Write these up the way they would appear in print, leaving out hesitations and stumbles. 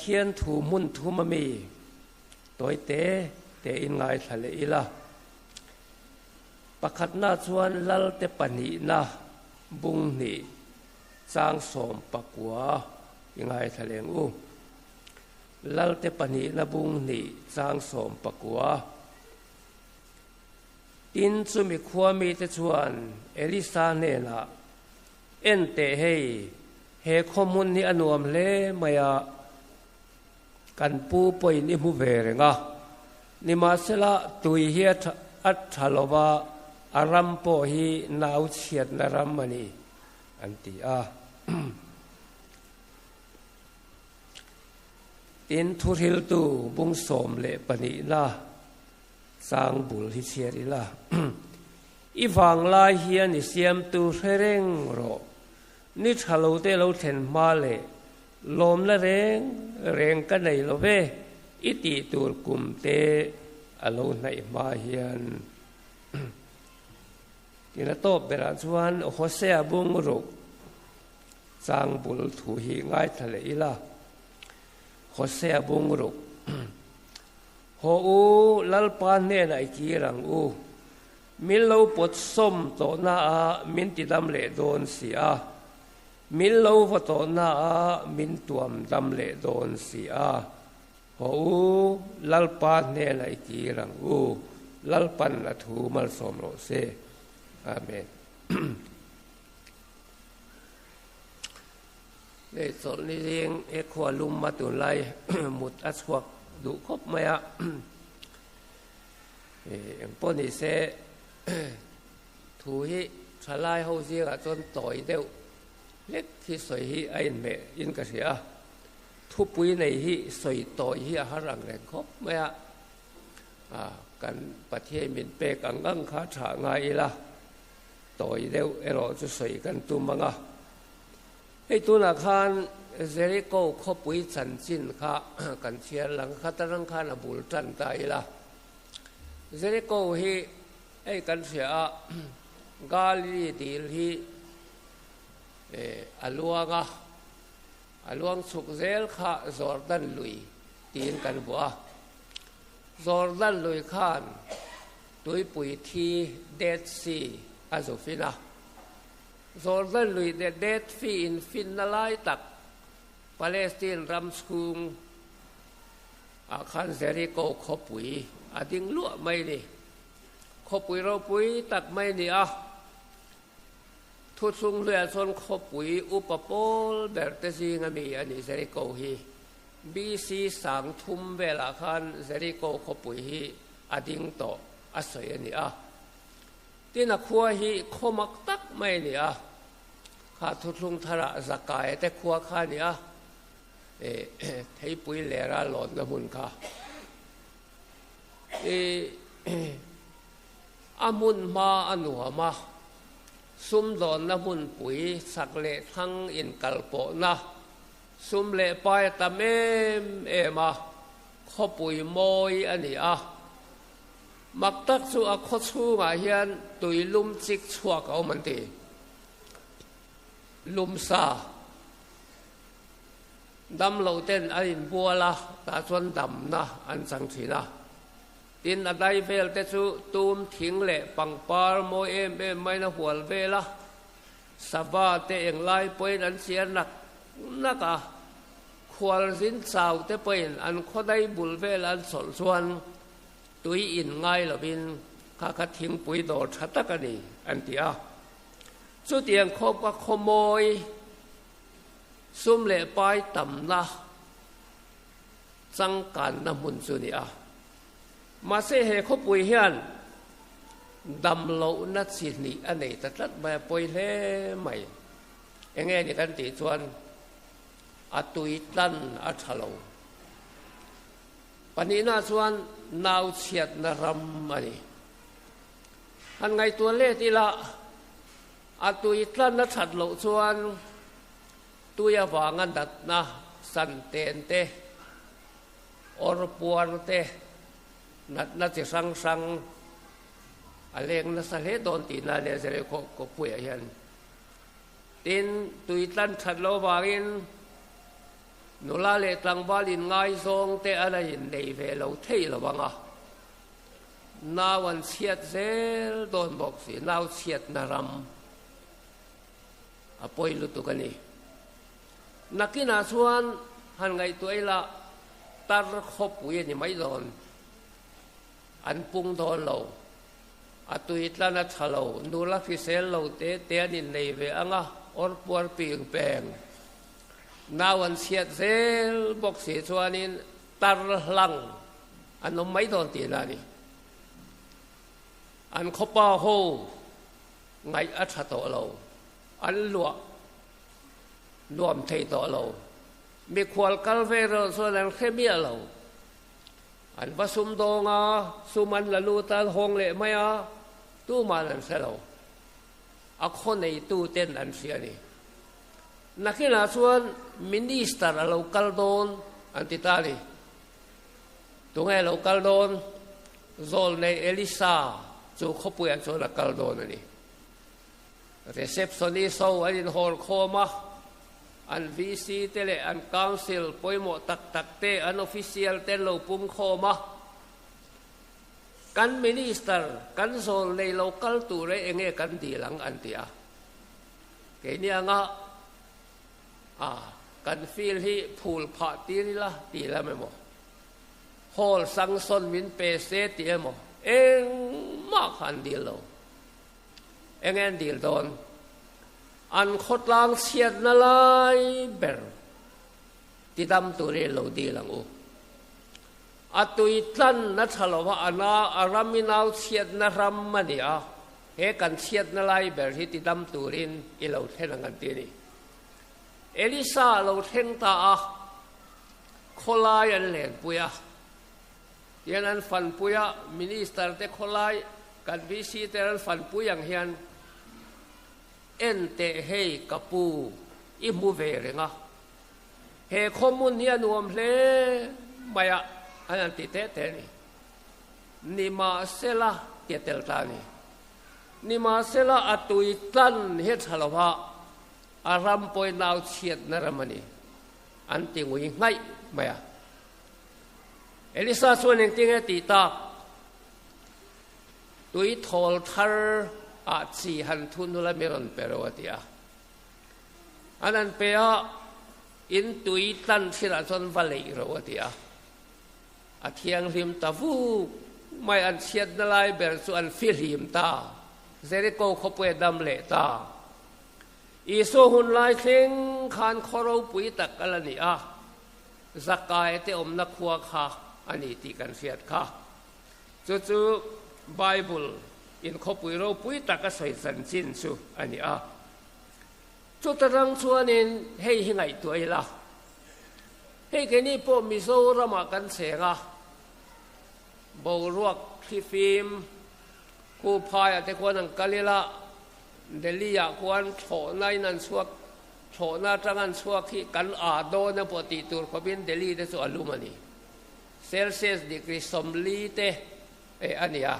Pathian thu hmun thum a mi tawi te te in ngaithla leh ila. Pakhatna chuan Lalte pahnihna bung hnih chang 19 i ngaithla leng u. Lalte pahnihna bung hnih chang 19. Tin, chumi khua mite chuan Elisa hnenah, En teh hei, he khaw hmun hi a nuam hle mai a, kan pu pawhin i hmu ve reng a, nimahsela tui hi a tha lo va, a ram pawh hi nau chhiatna ram a ni, an ti a. Tin, thuhriltu bung 12na chang bul hi chhiar ila, I vanglai hian i siamtu hre reng rawh, ni tha lo te lo thlen hma leh lawmna reng reng ka nei lo ve, i tih tur kum te a lo hnaih hma hian. Tin a tawp berah chuan Hosea bung ruk chang bul thu hi ngaithla leh ila, Hosea bung ruk. Haw u, Lalpa hnenah i kir ang u. Min lo pawt sawm tawhna ah min ti dam leh dawn si a. Min lo va tawhna ah min tuam dam leh dawn si a. Haw u, Lalpa hnenah i kir ang u. Lalpan a thu malsawm rawh se. Amen. Hei chawlhni zing he khua lum a tunlai mut a chhuak duh khawp mai a, engpawh ni se thu hi thalai ho zingah chuan tawi deuh hlek hi sawi hi a inhmeh in ka hria a, thupui nei hi sawi tawi hi a har ang reng khawp mai a, kan Pathian min pek ang ang kha tha ngai ila tawi deuh erawh chu sawi kan tum ang a. Hei tunah khan Jeriko khawpui chanchin kha kan chhiar lang khat atang khan a bul tan ta ila. Jeriko hi hei kan hria a, Galilee dil hi a luang a, a luang chhuk zel kha Jordan lui tiin kan vuah a. Jordan lui khan tuipui thi Dead Sea a zu fin a. Jordan lui leh Dead Sea in finna lai tak Palestine ram chhung ah khan Jericho khawpui a ding luah mai ni. Khawpui ropui tak mai ni a. Thuchhung hluiah chuan khawpui upa pawl ber te zing a mi a ni Jericho hi. BC 3000 velah khan Jericho khawpui hi a ding tawh a sawi a ni a. Tin a khua hi khaw mak tak mai a ni a, kha thuthlung tharah Zakaia te khua kha a ni a, theipui lera lawnna hmun kha. A hmun hma a nuam a, sumdawnna hmunpui chak leh thlang inkalpawhna sum leh pai a tam em em a, khawpui mawi a ni a. Mak tak chu a khaw chhungah hian tui lum chik chhuak a awm an ti. Lum sa dam lo ten an inbual a, tah chuan damna an chang thin a. Tin, a dai vel te chu tum thing leh pangpar mawi em em maiin a hual vel a, sava te englai pawhin an chiar nak nak a, khualzin chau te pawhin an khaw dai bul vel an chawlh chuan Tui in ngai lovin kha kha thingpui dawr tha tak a ni, an ti a. Chutiang khawp ka khawmawi sum leh pai tamna changkanna hmun chu ni a. Mahse he khawpui hian dam lohna chi hnih a nei ta tlat mai a, pawi hle mai. Enge ni kan tih chuan a tui tlan a tha lo. Pahnihna chuan nau chhiatna ram a ni. Han ngaihtuah let ila, a tui tlan a that loh chuan tui avanga natna san ten te, awr puar te, natna chi hrang hrang a leng nasa hle dawn tihna nia Jericho khawpuiah hian. Tin, tui tlan that loh avangin. Nula leh tlangval inngaizawng te a la innei ve lo thei lo ang a, nau an chhiat zel dawn bawk si, nau chhiatna ram a pawi lutuk a ni. Nakinah chuan han ngaihtuah ila tar khawpui a ni mai dawn, an pung dawn lo, a tui tlan a tha lo, nula hrisel lo te te an innei ve ang a, awr puar ping peng. Nau an chhiat zel bawk si chuanin tar hlang an awm mai dawn tihna a ni. An khawpa ho ngaih a tha tawh lo, an luah nuam thei tawh lo. Mikhual kal ve erawh chuan an hre miah lo. An va sum dawng a, sum an la lut a, an hawng leh mai a, tuman an hre lo. A khaw neitu ten an hria a ni. Nakinah chuan Minister a lo kal dawn an ti ta a ni. Tunge a lo kal dawn? Zawlnei Elisa chu khawpuiah chuan a kal dawn a ni. Receptionist ho an inhawl khawm a, an VC te leh an Council pawimawh tak tak te, an official te an lo pung khawm a. Kan Minister, kan zawlnei lo kal tur e enge kan dil ang an ti a. Keini anga a kan field hi phul phah tir ila tih lam emaw, hall sanction min pe se tih emaw engmah kha an dil lo. Enge an dil dawn? An khawtlang chhiatna lai ber tidam turin lo dil ang u. A tui tlan a tha lo a, a na a ram i nau chhiatna ram a ni a. He kan chhiatna lai ber hi tidam turin i lo thlen ang an ti a ni. Elisa a lo thleng ta a, khawlai an lenpui a, tihian an fanpui a, Minister te khawlai, kan VC te an fanpui ang hian en teh hei ka pu i hmu ve reng a, he khawhmun hi a nuam hle mai a an han ti teh teh a ni. Nimahsela tia tel ta a ni. Nimahsela a tui tlan hi a tha lo va, a ram pawhin nau chhiatna ram a ni, an ti ngui nghaih mai a. Elisa chuan engtin nge tih tak? Tui thawl thar ah chi han thun ula mi rawn pe ro a ti a. An han pe a, in tui tlan thinah chuan va leih ro a ti a. A thianghlim ta vuk mai, an chhiatna lai ber chu an fihlim ta. Jeriko khawpui a dam leh ta. Isua hun lai thleng khan khaw ropui tak a la ni a, Zakai te awmna khua kha a ni tih kan hriat kha. Chu chu Bible in khawpui ropui tak a sawi chanchin chu a ni a. Chuta rang chuanin hei hi ngaihtuah ila. Hei keini pawh Mizoramah kan cheng a, boruak thlifim khu phaiah te khuan an kal ila, Delhi-ah khuan thlawhna in an chhuak, thlawhna atang an chhuak hi kan ah dawn emaw tih tur khawpin Delhi te chu a lum a ni. Celsius degree 40 te eh a ni a.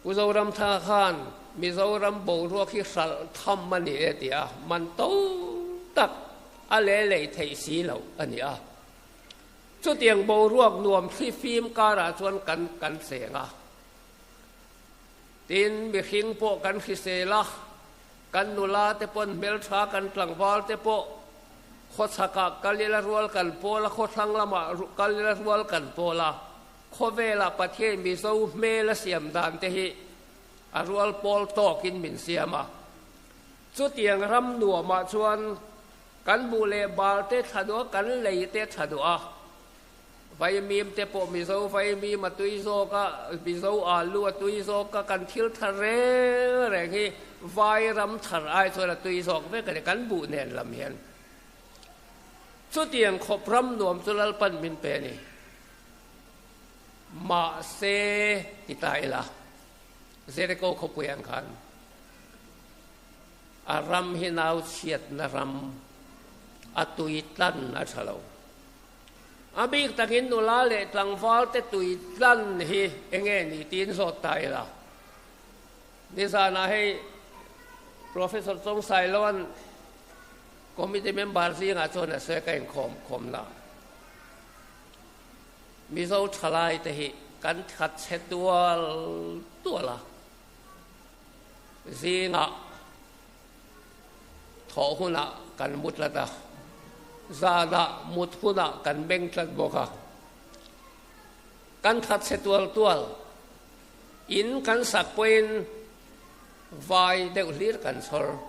Pu Zoramthanga khan Mizoram boruak hi hralh tham a ni e ti a, man to tak a leh lei theih si loh a ni a. Chutiang boruak nuam thlifim karah chuan kan kan cheng a. Tin, mihring pawh kan hrisel a, kan nula te pawn hmeltha kan tlangval te pawh khawchhakah kal ila rual kan pawl a, khawthlang lamah kal ila rual kan pawl a. Khawvela Pathian Mizo hmel a siam dan te hi a rual pawl tawkin min siam a. Chutiang ram nuamah chuan kan buh leh bal te thla duh a, kan lei te thla duh a. Vaimim te pawh Mizo vaimim a tui zawk a, Mizo alu a tui zawk a, kan thil thar reng reng hi vai ram thar ai chuan a tui zawk vek a ni, kan buh nen lam hian. Chutiang khawp ram nuam chu Lalpan min pe a ni. Mahse, ti ta ila, Jeriko khawpui ang khan a ram hi nau chhiatna ram, a tui tlan a tha lo. A bik takin nula leh tlangval te tui tlan hi enge ni tiin zawt ta ila. Nizanah hei Professor Chawngsailoan. Committee member zingah chuan a sawi ka inkhawm khawmna. Mizo thalai te hi kan that chhe tual tual a, zingah thawh hunah kan mu tlat a, zanah mut hunah kan meng tlat bawk a. Kan that chhe tual tual, in kan sak pawhin vai deuh hlir kan chhawr.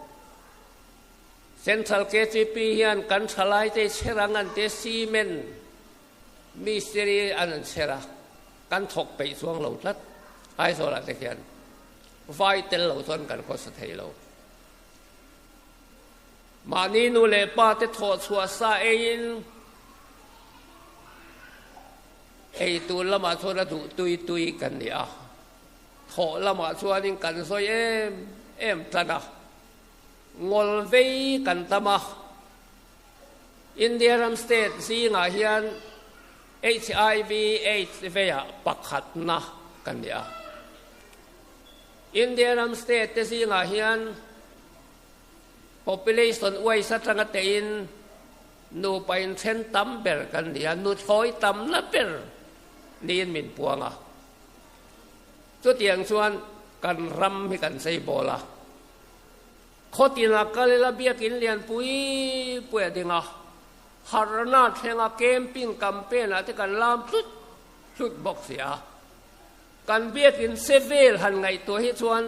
Central KTP hian kan thalaite chher ang an te cement mistiri an an chher a, kan thawk peih chuang lo tlat. Aizawl ah te khian vai tel lo chuan kan khawsa thei lo. Mahni nu leh pa te thawh chhuah sa eiin ei tur lamah chuan a duh tui tui kan ni a, thawh lamah chuanin kan sawi em em tlat a. Ngawl vei kan tam a, India ram state zingah hian HIV AIDS veiah pakhatna kan ni a. India ram state te zingah hian population uaisa atanga tein nupa inthen tam ber kan ni a, nuthlawi tamna ber niin min puang a. Chutiang chuan kan ram hi kan cheibawl a. Khawtina kal ila biakin lian pui pui a ding a, harhna thlenga camping campaign ah te kan lam tlut tlut bawk si a. Kan biakin se vel han ngaihtuah hi chuan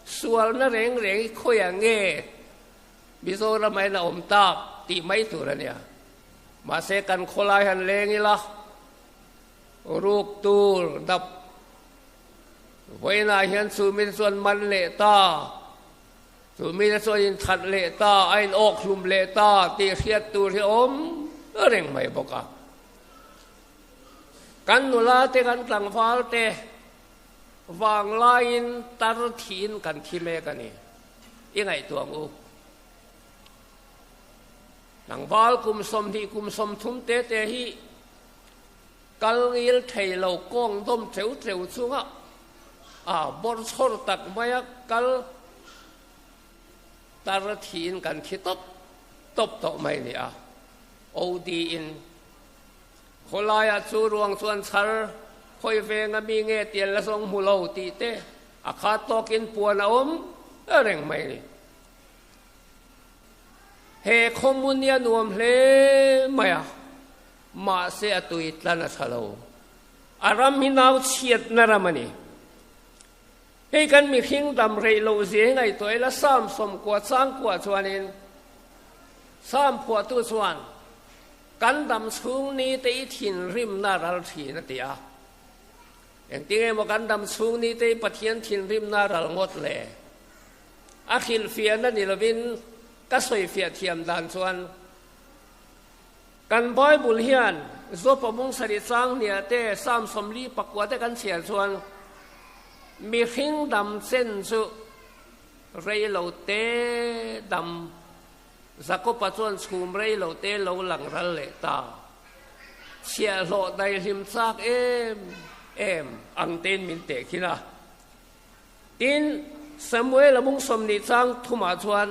sualna reng reng hi khawiah nge Mizoram ah hian a awm tak tih mai tur a nia. Mahse kan khawlai han leng ila ruk tur dap Vawiinah hian chu mite chuan man leh ta, chu mite chuan inthat leh ta, a inawk hlum leh ta tih hriat tur hi a awm reng mai bawk a. Kan nula te, kan tlangval te vanglaiin tar thiin kan thi mek a ni. I ngaihtuah ang u. Tlangval kum 20 kum 30 te te hi Kal ngil thei lo kawng dawm teu teu chunga a bawr chhawr tak maia kal tar thiin kan thi tawp tawp tawh mai ni a. OD in khawlaiah chu ruang chuan chhar khawi venga mi nge tian la zawng hmu lo tih te a khat tawkin puan a awm reng mai ni. He khawmun hi a nuam hle mai a. Mahse a tui tlan a tha lo. A ram hi nau chhiatna ram a ni. Hei kan mihring dam reih loh zia hi ngaihtuah ila Psalm 90 chang kuah chuanin Psalm phuahtu chuan kan dam chhung ni te i thinrimna ral thin a ti a. Engtin emaw kan dam chhung ni te i Pathian thinrimna ral ngawt le? A hrilhfiahna ni lovin ka sawifiah thiam dan chuan Kan Bible hian Jopa mung sarih chang hniah te, Psalm 49 te kan chhiar chuan mihring dam chen chu rei lo te dam, Jakopa chuan chhum rei lo te lo lang ral leh ta. Chhiahhlawh daihlim chak em em ang tein min teh khin a. Tin, Samuela mung 20 chang thumah chuan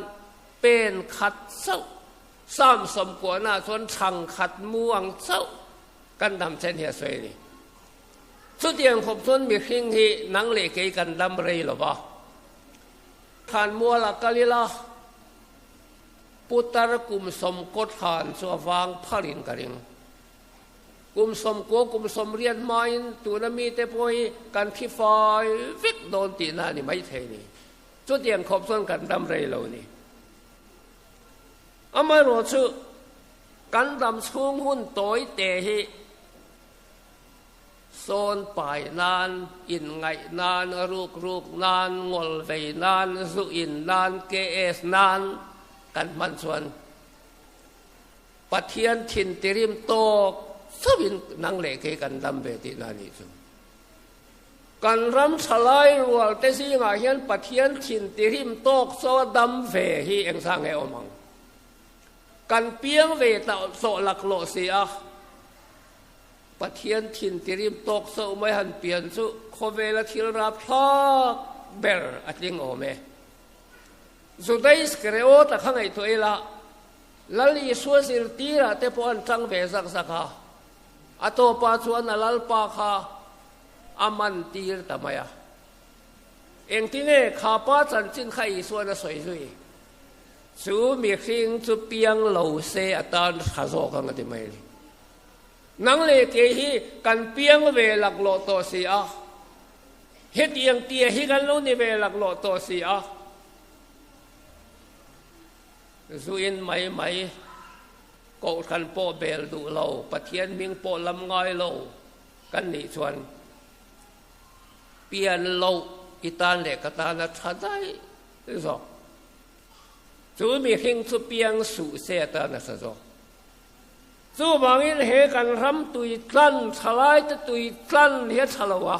pen khat chauh Psalm 90 ah chuan thlang khat mu ang chauh kan dam chen hi a sawi a ni. Chutiang khawp chuan mihring hi nang leh kei kan dam rei lo va. Thlanmualah kal ila putar kum 90 thlan chu a vang pharin ka ring. Kum 90 kum 80 hmain tuna mite pawh hi kan thi fai vek dawn tihna a ni maithei ni. Chutiang khawp chuan kan dam rei lo ni. Amaherawh chu kan dam chhung hun tawi te hi sawn pai nan, inngaih nan, ruk ruk nan, ngawl vei nan, zu in nan, KS nan kan hman chuan Pathian thin tirim tawk chauhin nang leh kei kan dam ve tihna a nih chu. Kan ram thalai rual te zingah hian Pathian thin tirim tawk chaw a dam ve hi engzah nge awm ang? Kan piang ve ta tawh laklawh si a, Pathian thin tirim tawk chauh mai han pian chu khawvela thil rapthlak ber a tling awm e. Juda Iskariota kha ngaihtuah ila. Lal Isua zirtirah te pawh an tang ve zak zak a, a tawpah chuan a Lalpa kha a man tir ta mai a. Engtinge kha pa chanchin kha Isuan a sawi zui? Chu mihring chu piang lo se atan tha zawk ang a ti mai a ni. Nang leh kei hi kan piang ve laklawh tawh si a, hetiang tia hi kan lo ni ve laklawh tawh si a. Zu in mai mai, Kohhran pawh bel duh lo, Pathian hming pawh lam ngai lo kan nih chuan pian loh i tan leh ka tan a tha daih zawk. Chu mihring chu piang suh se atan a tha zawk. Chuvangin he kan ram tui tlan, thalaite tui tlan hi a tha lo a,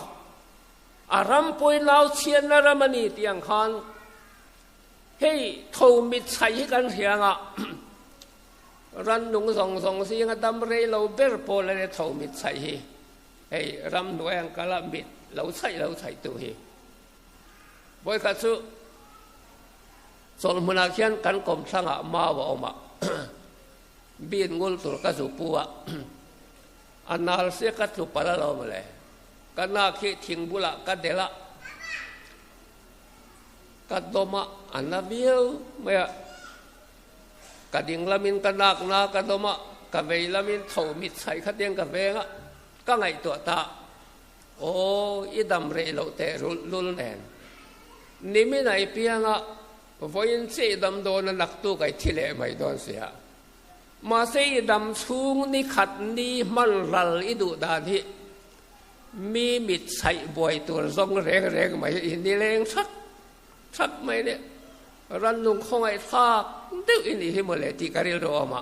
a ram pawi nau chhiatna ram a ni tih ang khan hei tho mit chhaih hi kan hria anga rannung zawng zawng zinga dam rei lo ber pawl a nia tho mit chhaih hi, hei ramhnuai ang kala mit lo chhaih lo chhaih tu hi. Vawikhat chu chawlh hmunah khian kan kawmthlangah mau a awm a. Bin ngul tur ka zu pu a, a nal sia ka tlu palh alawm mawle. Ka nak hi thing bulah ka delh a, ka dawm a, a na viau mai a. Ka ding lamin ka nak na ka dawm a, ka vei lamin tho mit chhaih kha tiang ka veng a, ka ngaihtuah ta. Aw, i dam rei loh teh lul nen. Nimin a i piang a, Vawiin che i dam dawn a naktuk a i thi leh mai dawn si a. Mahse i dam chhung ni khat ni hman ral i duh dan hi mi mit chhaih buai tur zawng reng reng mai i ni leng thak thak mai nia. Rannung khawngaih thlak deuh i nih hi mawle tih ka rilru awm a.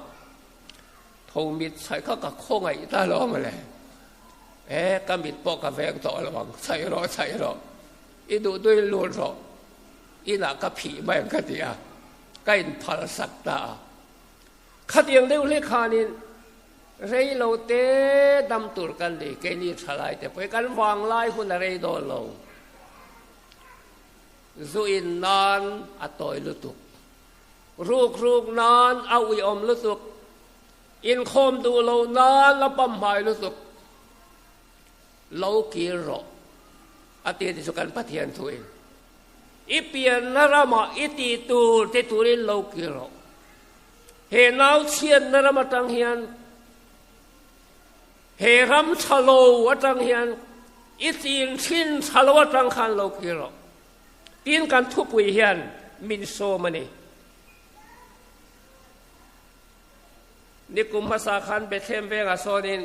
Tho mit chhaih kha ka khawngaih ta lo mawle. E ka mit pawh ka veng tawh lo ang, chhaih rawh chhaih rawh. I duh duhin lut rawh. Inah ka phih mai ang ka ti a, ka inphal sak ta a. Khatiang deuh hlek khanin rei lo te dam tur kan ni, keini thalai te pawh hi kan vanglai hun a rei dawn lo. Zu in nan a tawi lutuk, ruk ruk nan a uiawm lutuk, inkhawm duh lo nan a pamhmai lutuk. Lo kir rawh a ti ti chu kan Pathian thuin i pianna ramah i tih tur ti turin lo kir rawh. He nau chhiatna ram atang hian, he ram tha lo atang hian, i chin thin tha lo atang khan lo kir rawh. Tin kan thupui hian min sawm a ni. Nikum hmasa khan Bethlehem vengah sawnin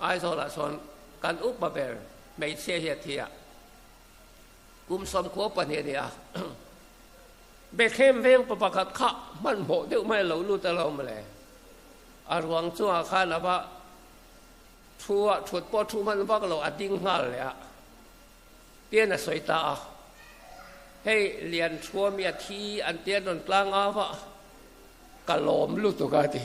Aizawlah sawn kan upa ber hmeichhia hi a thi a, kum 12 a ni a. Bethlehem veng pa pakhat kha hmanhmawh deuh mai a lo lut a lo mawle. A ruang chungah khan a va thu a, thut pawh thu hman vak lo a ding nghal leh a, tian a sawi ta a. Hei Lianchhuami a thi an tia rawn tlang au a, ka lawm lutuk a ti.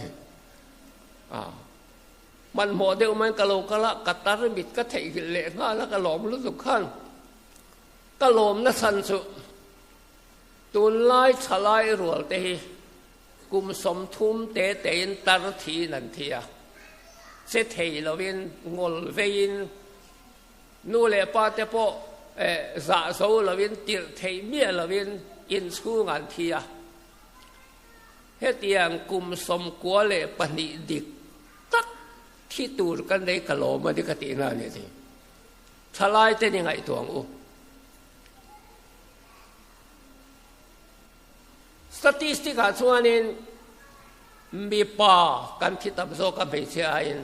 Hmanhmawh deuh maiin ka lo kal a, ka tar mit ka theihnghilh leh nghal a, ka lawm lutuk khan ka lawmna chhan chu tunlai thalai rual te hi kum 30 te tein tar thiin an thi a, che thei lovin ngawl veiin nu leh pa te pawh zah zo lovin tirh theih miah lovin inchhung an thi a. Hetiang kum 92 dik tak thi tur ka nei ka lawm a ni ka tihna a ni ti. Thalaite ni ngaihtuah ang u. Statistic ah chuanin mipa kan thi tam zawk a hmeichhia aiin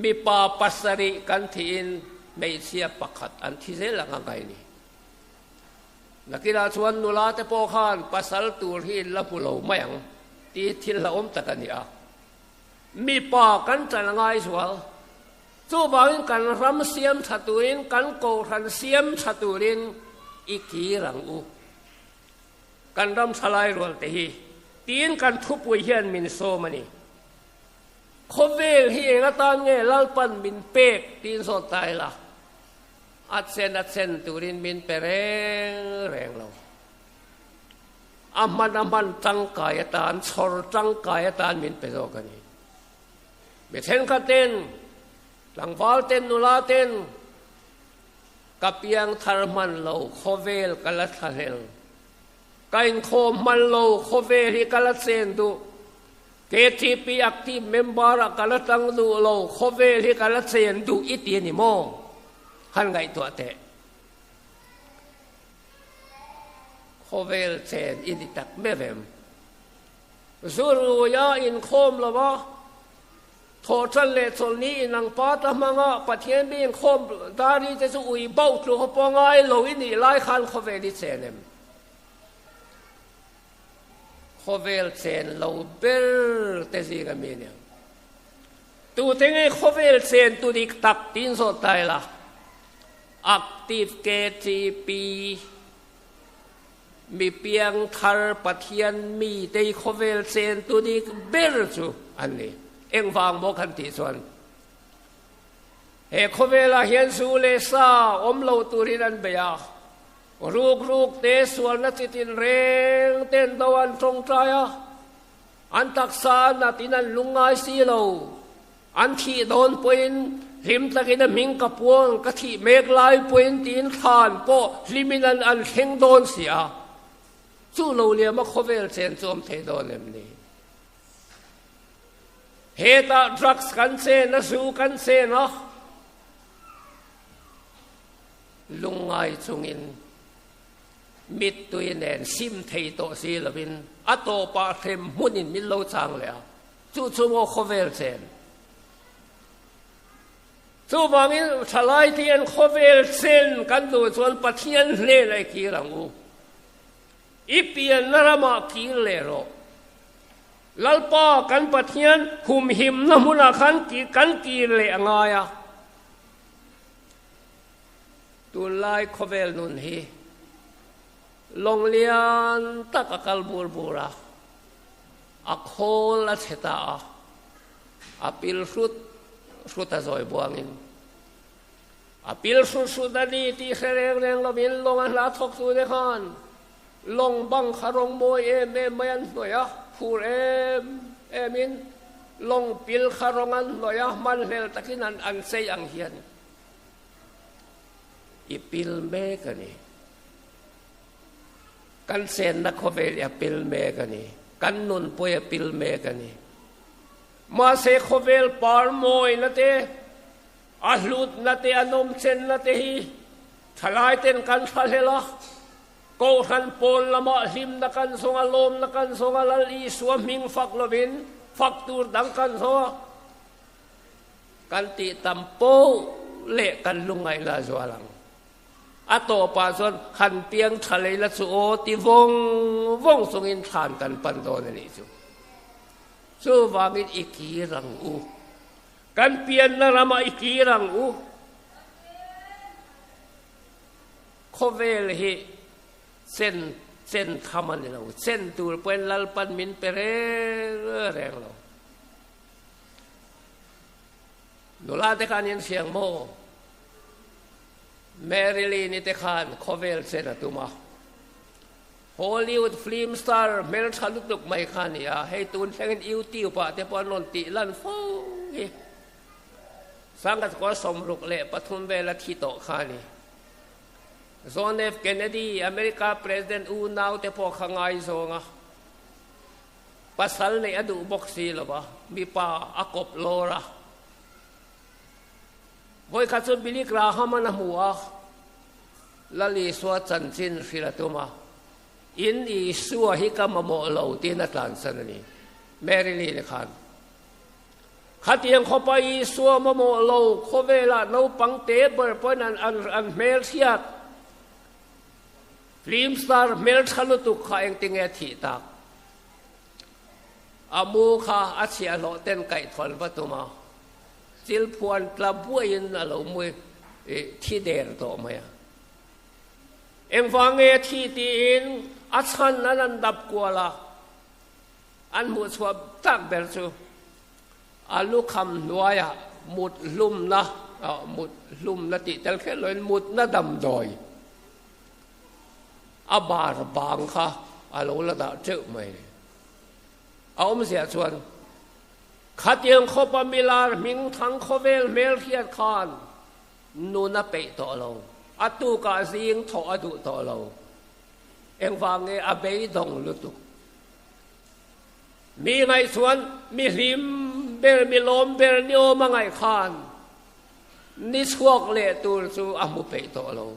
mipa pasarih kan thihin hmeichhia pakhat an thi zel ang a ngai ni. Nakinah chuan nula te pawh khan pasal tur hi in la hmu lo mai ang tih thil hlauhawm tak a ni a. Mipa kan ṭan a ngai zual. Chuvangin kan ram siam ṭha turin, kan kohhran siam ṭha turin i kir ang u. Kan ram ṭha lai rual te hi tiin kan thupui hian min sawm a ni. Khawvel hi eng atan nge Lalpan min pek tiin zawt ta ila. A chen a chen turin min pe reng reng lo. A hman a hman tangkai atan, chhawr tangkai atan min pe zawk a ni. Mi thenkhat ten, tlangval ten, nula ten, ka piang thar hman lo, khawvel ka la thlahlel. Ka inkhawm hman lo, khawvel hi ka la chen duh. KTP active member ah ka la tang duh lo, khawvel hi ka la chen duh i ti a ni maw? Han ngaihtuah teh. Khawvel chen i ni tak meuh em? Zuruia inkhawm lo a, thawhṭan leh chawlhni inang pata hmanga Pathian mi inkhawm dari te chu ui bauh tluk a pawh ngai lo i nih lai khan khawvel i chen em? Khawvel chen lo ber te zinga mi nia. Tute nge khawvel chen tu dik tak tiin zawt ta ila? Active KTP mi piang thar Pathian mi tei khawvel chen tu dik ber chu an ni. Engvang maw kan tih chuan he khawvelah hian zu leh sa awm lo turin an bei a, ruk ruk te sualna chi tin reng ten do an tawngtai a, an taksa a nat in an lungngai si lo. An thih dawn pawhin hlim takin a hming ka puang, ka thih mek lai pawhin tiin thlan pawh hlimin an an thleng dawn si a. Chu lo liama khawvel chen chu awm thei dawn em ni? Hetah drugs kan chen a, zu kan chen a, lungngai chungin mittui nen sim thei tawh si lovin a tawpah hrem hmunin min lo chang leh a. Chu chu maw khawvel chen? Chuvangin thalai te hian khawvel chen kan duh chuan Pathian hnenah i kir ang u. I pianna ramah kir leh rawh. Lalpa kan Pathian humhimna hmunah khan kan kir leh a ngai a. Tunlai khawvel nun hi lawng lian tak a kal bur bur a. A khawl a chhe ta a, a pil hrut hrut a zawi buangin a pil hrut hrut a ni tih hre reng reng lovin lawng a hla thawk tu te khan lawng bang kha rawng mawi em em mai an hnawih a, phur em em in lawng pil kha rawng an hnawih a, hmanhlel takin an an chei ang hian i pil mek a ni. Kan chenna khawvel i a pil mek a ni. Kan nun pawh i a pil mek a ni. Mahse khawvel par mawina te, a hlutna te, a nawmchenna te hi thalai ten kan thlahlel a. Kohhran pawl lamah hlimna kan zawng a, lawmna kan zawng a, Lal Isua hming fak lovin fak tur dang kan zawng a. Kan tih tam poh leh kan lungngaihna a zual ang. A tawpah chuan han piang tha lei la chu aw ti vawng vawng chungin thlan kan pan dawn a nih chu. Chuvangin i kir ang u. Kan pianna ramah i kir ang u. Khawvel hi chen chen tham a ni lo. Chen tur pawhin Lalpan min pe reng reng lo. Nula te khan in hriang maw? Marilyn-i te khan khawvel chen a tum a, Hollywood film star hmeltha lutuk mai kha a ni a, hei tun thlengin YouTube ah te pawh an rawn tih lan fo hi. Sangkhat kua 63 vela thi tawh kha a ni. John F. Kennedy, America President unau te pawh kha ngaizawng a, pasal neih a duh bawk si lo va, mipa a kawp lawr a. Vawikhat chu Billy Graham-an a hmu a, Lal Isua chanchin hrilh a tum a, In Isua hi ka mamawh lo tiin a tlansan a ni. Mary Lee-ni khan, Khatiang khawpa Isua mamawh lo khawvelah naupang te ber pawhin an an an hmelhriat film star hmeltha lutuk kha engtinge a thih tak? A mu kha a chhiahhlawh ten kaihthawlh va tum a. Thil phuan tla buaiin a lo mui i thi der tawh mai a. Engvang nge a thi tiin a chhan an an dap kual a, an hmuh chhuah tak ber chu a lukham hnuaiah mut hlumna, mut hlumna tih tel kher loin mutna damdawi a bar bang kha. a lo la dah teuh mai ni. A awmzia chuan khatiang khawpa milar hming thang khawvel hmel hriat khan nun a peih tawh lo, a tukah zing thawh a duh tawh lo. Engvang nge a beidawng lutuk? Mi ngaih chuan mi hlim ber, mi lawm ber ni awm a ngaih khan ni chhuak leh tur chu a hmu peih tawh lo.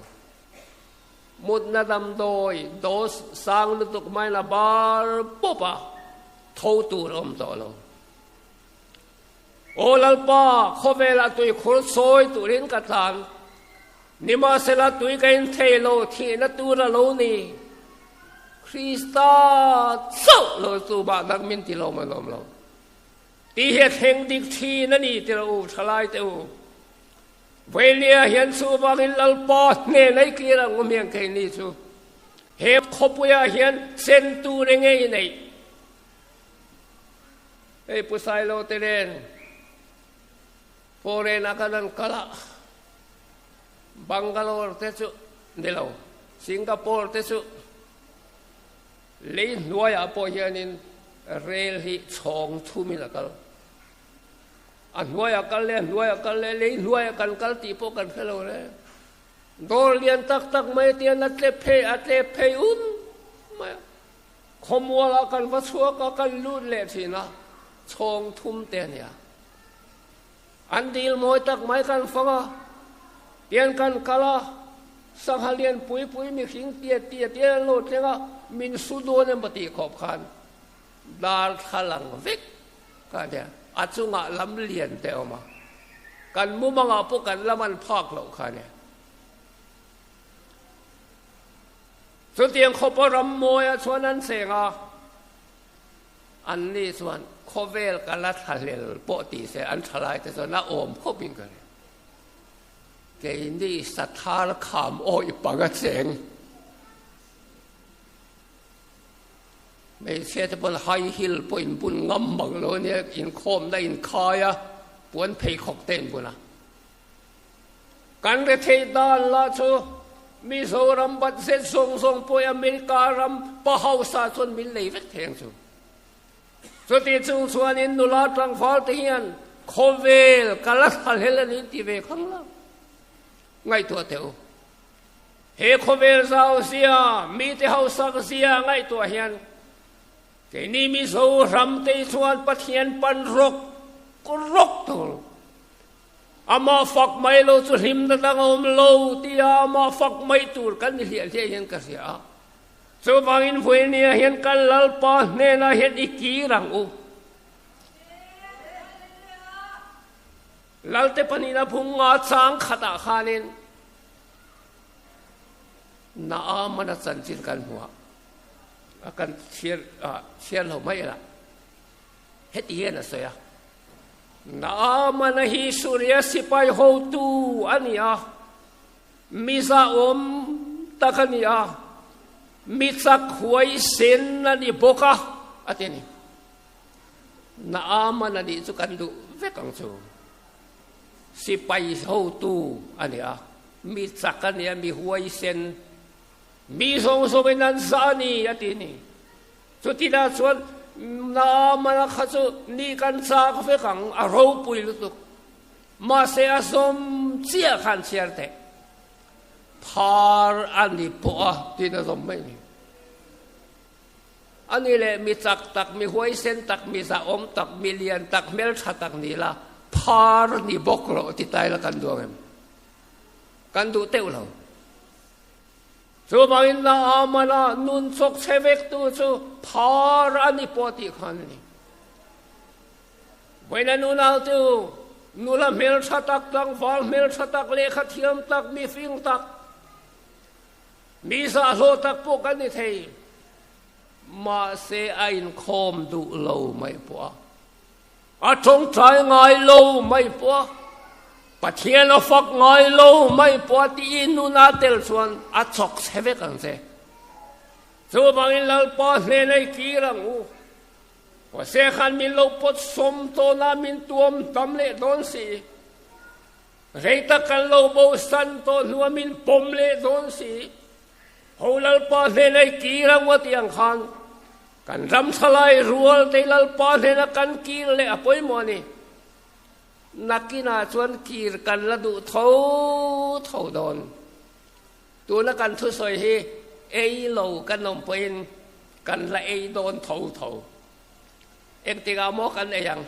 Mutna damdawi dose sang lutuk maiin a bar pawp a, tho tur a awm tawh lo. Aw Lalpa, khawvelah tuikhur sawi turin ka tlan. Nimahsela tui ka inthei lo, thihna tur a lo ni. Krista chauh lo chu mah dang min ti lawm a lawm lo. Tih hi a thleng dik thin a ni ti rawh u, thalai te u. Vailia hian chuvangin Lalpa hnena i kir ang awm hian keini chu he khawpuiah hian chen tur enge i neih? Hei Pu Sailo te nen foreign ah khan an kal a, Bangalore te chu ni lo, Singapore te chu lei hnuaiah pawh hianin rel hi chhawng thumin a kal. A hnuaiah kal leh a hnuaiah kal leh lei hnuaiah kan kal tih pawh kan hre lo reng. Dawr lian tak tak mai tian a tlep phei a tlep phei un mai a. Khawmualah kan va chhuak a, kan lut leh thin a, chhawng thum te a nia. An dil mawi tak mai kan fang a, tian kan kal a, sangha lian pui pui mihring tia tia tian an lo thleng a, min su dawn emaw tih khawp khan darthlalang vek ka nia. A chungah lam lian te a awm a, kan mumangah pawh kan lam an phak loh kha nia. Chutiang khawpa ram mawiah chuan an cheng a, anni chuan khawvel ka la thlahlel pawh ti se an thalaite chuan a awm khawpin ka ring. Keini sathar kham awih panga cheng hmeichhia te pawn high heel pawh in bun ngam mang lo ania, inkhawmna inkhai a, puan pheikhawk te in bun a. Kan retheih dan lah chu Mizoram budget zawng zawng pawh America ram pa hausa chuan min lei vek thei ang chu. Chuti chung chuanin nula tlangval te hian khawvel ka la thla hlel a ni ti ve khang la. Ngaihtuah teh u. He khawvel zau zia, mite hausak zia ngaihtuah hian keini Mizoram te chuan Pathian pan rawk rawk tur Amah fak mai lo chu hlimna dang a awm lo tia amah fak mai tur kan ni hliah hliah hian ka hria a. Chuvangin vawinia hian kan Lalpa hnenah hian i kir ang u. Lalte pahnihna phung nga chang khatah khanin Naamana chanchin kan hmu a, kan chhiar chhiar lo mai la. Heti hian a sawi a, Naamana hi Suria sipai hotu a ni a, mi zahawm tak a ni a, mi chak huaisen a ni bawk a, a ti a ni. Naamana nih chu kan duh vek ang chu. Sipai hotu a ni a, mi chak a ni a, mi huaisen, mi zawng zawngin an zah a ni, a ti a ni. Chutinah chuan Naamana kha chu ni kan chak vek ang, a ropui lutuk. Mahse a zawm chiah khan chhiar teh. Phar a ni pawh a tiin a zawm mai ni. A ni leh mi chak tak, mi huaisen tak, mi zahawm tak, mi lian tak, hmeltha tak ni la, phar ni bawk rawh ti ta ila kan duh ang em? Kan duh teuh lo. Chuvangin Naamana nun chawk chhe vektu chu phar a ni pawh tih khan a ni. Vawiina nunautu, nula hmeltha tak, tlangval hmeltha tak, lehkha thiam tak, mi fing tak, mi zahhlawh tak pawh kan ni thei. Mahse a inkhawm duh lo mai pawh a. A tawngtai ngai lo mai pawh a, Pathian a fak ngai lo mai pawh a tiin nuna tel chuan a chawk chhe vek ang che. Chuvangin Lalpa hnena i kir ang u. Kawse khan min lo pawt sawm tawn a, min tuam tam leh dawn si. Rei tak kan lo bo san tawh hnua min pawm leh dawn si. Ho Lalpa hnena i kir ang a tih ang khan kan ram thalai rual te Lalpa hnena kan kir leh a pawimawh a ni. Nakinah chuan kir kan la duh tho tho dawn. Tuna kan thusawi hi ei lo kan awm pawhin kan la ei dawn tho tho. Engtikah maw kan ei ang?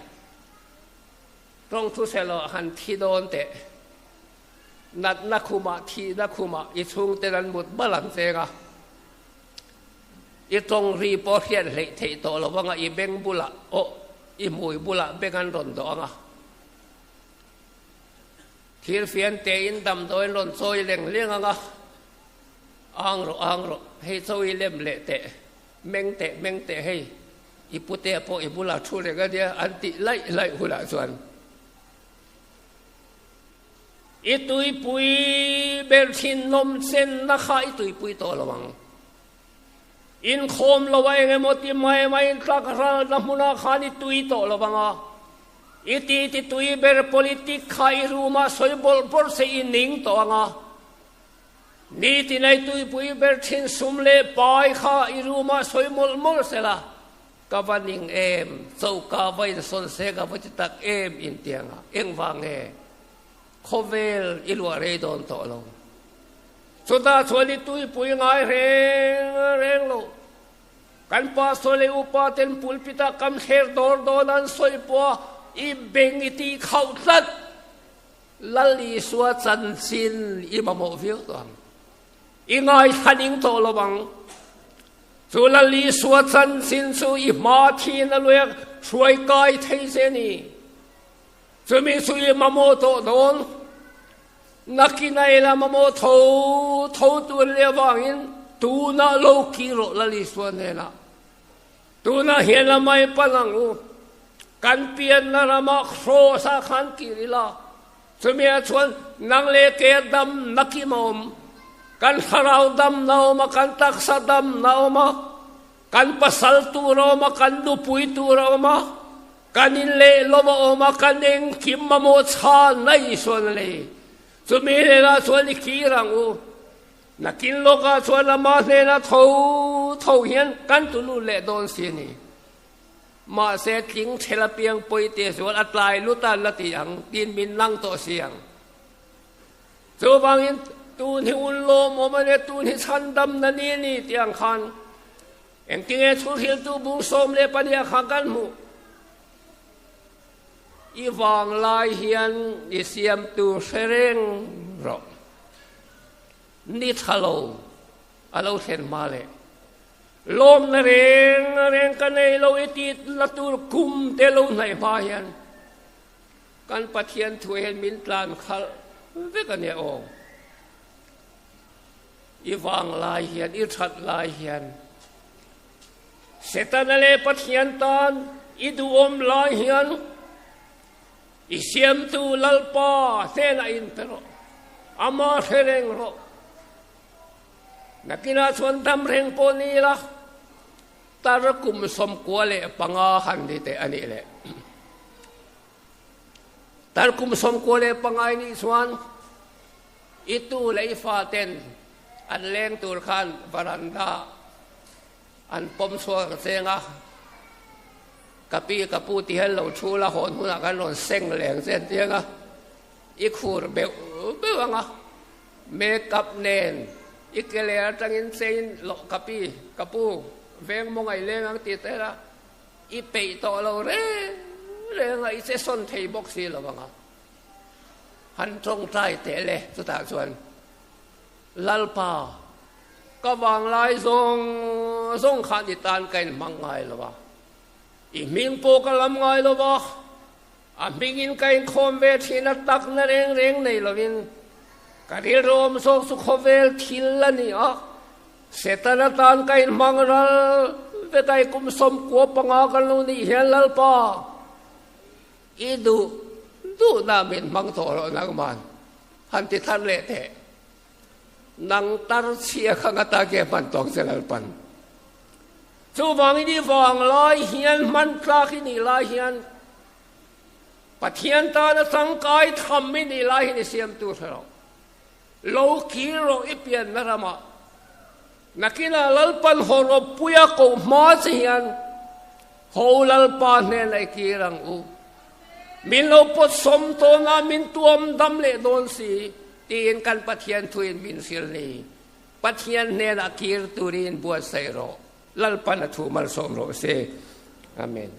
Tawng thuselo han thi dawn teh. Natna khumah, thihna khumah i chhungten an mut bal ang cheng a. I tawng ri pawh hriat hleih theih tawh lo anga i beng bulah aw i hmui bulah beng an rawn dawh ang a. Thirfian tein damdawiin rawn chawi leng leng ang a. Ang rawh, ang rawh, hei chawi lem leh teh, meng teh, meng teh hei, i putea pawh i bulah thu reng a nia an tih laih laih hunah chuan. I tuipui ber thin nawm chenna kha i tuipui tawh lo ang. Inkhawm lo a eng emaw ti mai mai in tlak ralna hmunah khan i tui tawh lo ang a. I ti ti tui ber politic kha i room ah sawi bawlh bawlh se i ning tawh ang a. Nitin a i tuipui ber thin sum leh pai kha i room ah sawi mawlh mawlh sela. Ka va ning em, choka va insawn se ka va ti tak em intianga engvang nge khawvel i luah rei dawn tawh lo. Chutah chuan i tuipui ngai reng reng lo. Kan pastor leh upa ten pulpit ah kam thler dawr dawn an sawi pawh a i beng i tih khauh tlat. Lal Isua chanchin i mamawh viau tawh ang. I ngaithla ning tawh lo ang. Chu Lal Isua chanchin chu i hma thin a luek hruai kai thei che ni. Chumi chu i mamawh tawh dawn. Nakin a ela mamawh tho tho tur leh avangin tunah lo kir rawh Lal Isua hnenah. Tunah hian la mai pan ang u. Kan pianna ramah kraws ah khan kir ila. Chumi ah chuan nang leh ke a dam na kim a awm. Kan thlarau dam na a awm a, kan taksa dam na a awm a, kan pasal tur a awm a, kan nupui tur a awm a, kan in leh lo a awm a, kan engkim mamawh chhan na Isuan a nei. Chumi hnenah chuan i kir ang u. Nakin lawkah chuan ama hnena tho tho hian kan tunu leh dawn si a ni. Mahse, tling thel apiang pawite zual a tlai lut a la ti ang tiin min lang tawh si ang. Chuvangin, tun hi un lawmawm a nia, tun hi chhandamna ni a ni tih ang khan engtinge chhunhriltu bung 12 kha kan hmuh? I vanglai hian i siamtu hre reng rawh. Ni tha lo a lo thlen hma leh. Lawmna reng reng ka nei lo i tih la tur kum te lo hnaih hma hian kan Pathian thu hian min tlan khalh vek a nia aw. I vang lai hian, i that lai hian Setana leh Pathian tan i duhawm lai hian i siamtu Lalpa hnenah inpe rawh, ama hre reng rawh. Nakinah chuan dam reng pawh ni ila, tar kum 95 han ni teh a nih leh. Tar kum 95 i nih chuan i tu leh i faten an leng tur khan varanda an pawm chhuak ang cheng a, ka pi ka pu ti hian lo thu la hawn hunah khan rawn seng leng che an ti ang a, i khur beuh beuh ang a. Makeup nen i ke leh atangin chein loh ka pi, ka pu, veng maw ngaih leng ang tih te la i peih tawh lo reng reng a, i che sawn thei bawk si lo ang a. Han tawngtai teh le chutah chuan Lalpa ka vanglai zawng zawng khan i tan ka inhmang ngai lo a, i hming pawh ka lam ngai lo va, A hmingin ka inkhawm ve thin a, takna reng reng nei lovin ka rilru awm zawk chu khawvel thil a ni a, Satan atan ka inhmang ral vek a, i kum 95 kan lo nih hian Lalpa i duh duhna min hmang tawh loh nangman han ti thar leh teh. Nang tar chhia kha nga ta ke hman tawk che Lalpan. Chuvangin i vang lai hian hman tlak i nih lai hian Pathian tana tangkai tham i nih lai hian i siamtu hre lo. Lo kir rawh i pianna ramah. Nakinah Lalpan hawrawppuia koh hma che hian Ho Lalpa hnenah i kir ang u. Min lo pawt sawm tawn a, min tuam dam leh dawn si, tiin kan Pathian thuin min hrilh ni. Pathian hnenah kir turin buatsaih rawh. Lalpan a thu malsawm rawh se. Amen.